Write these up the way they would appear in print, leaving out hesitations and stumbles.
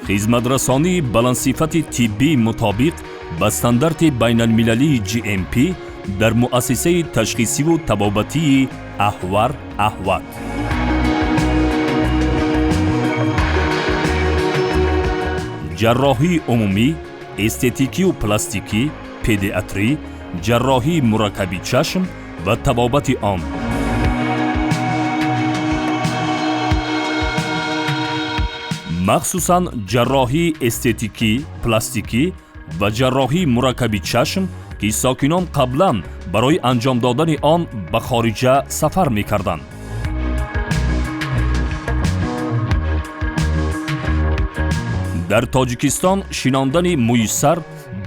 Хизматрасонии баландсифати тиббӣ мутобиқ ба стандарти байналмилалии GMP дар муассисаи ташхисиву табобатии «Аҳвар Аҳват». Ҷарроҳии умумӣ, эстетикию пластикӣ, педиатрӣ, ҷарроҳии мураккаби чашм ва табобати он. Махсусан ҷарроҳии эстетикӣ, пластикӣ ва ҷарроҳии мураккаби чашм, ки сокинон қаблан барои анҷом додани он ба хориҷа сафар мекарданд. Дар Тоҷикистон шинондани мӯи сар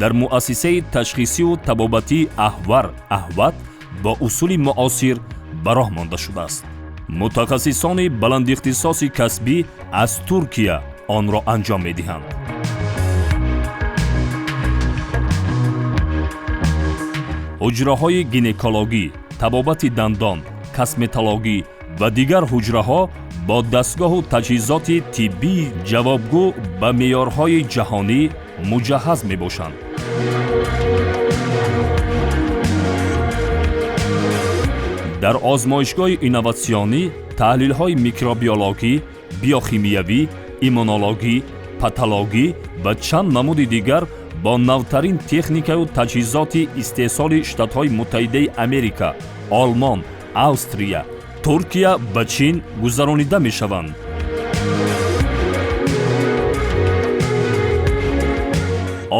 дар муассисаи ташхисиву табобатии «Аҳвар Аҳват» бо усули муосир ба роҳ монда шудааст. Мутахассисони баландихтисоси касбӣ аз Туркия онро анҷом медиҳанд. Ҳуҷраҳои гинекологӣ, табобати дандон, косметологӣ ва дигар ҳуҷраҳо бо дастгоҳу таҷҳизоти тиббии ҷавобгӯ ба меъёрҳои ҷаҳонӣ муҷаҳҳаз мебошанд. Дар озмоишгоҳи инноватсионӣ таҳлилҳои микробиологӣ, биохимиявӣ, иммунологӣ, патологӣ ва чанд намуди дигар бо навтарин техникаю таҷҳизоти истеҳсоли Штатҳои Муттаҳидаи Америка, Олмон, Австрия, Туркия ва Чин гузаронида мешаванд.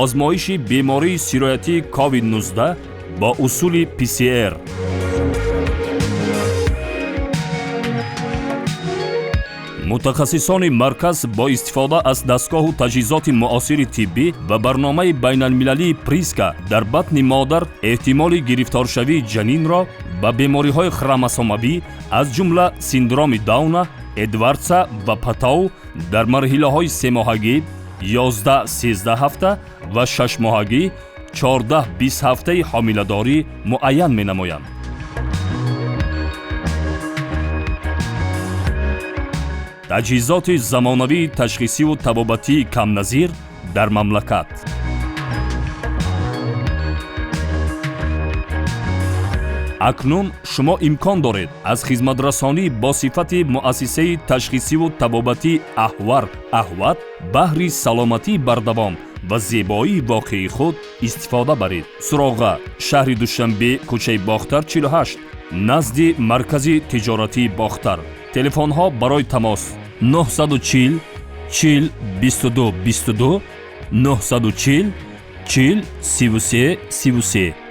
Озмоиши бемории сироятии COVID-19 бо усули PCR. Мутахассисони марказ бо истифода аз дастгоҳу таҷҳизоти муосири тиббӣ ва барномаи байналмилалии Приска дар батни модар эҳтимоли гирифторшавии ҷанинро ба бемориҳои хромосомавӣ, аз ҷумла синдроми Дауна, Эдвардса ва Патау дар марҳилаҳои семоҳагӣ, 11-13 ҳафта ва шашмоҳагӣ, 14-20 ҳафтаи ҳомиладорӣ муайян менамоянд. Таҷҳизоти замонавии ташхисиву табобатии камназир дар мамлакат. Акнун шумо имкон доред аз хизматрасонии бо сифати муассисаи ташхисиву табобатии «Аҳвар Аҳват» баҳри саломатии бардавом ва зебоии воқеии худ истифода баред. Суроға: шаҳри Душанбе, кӯчаи Бохтар, 48, назди маркази тиҷоратии Бохтар. Телефонҳо барои тамос: 940 40 22 22, 940 40 33 33.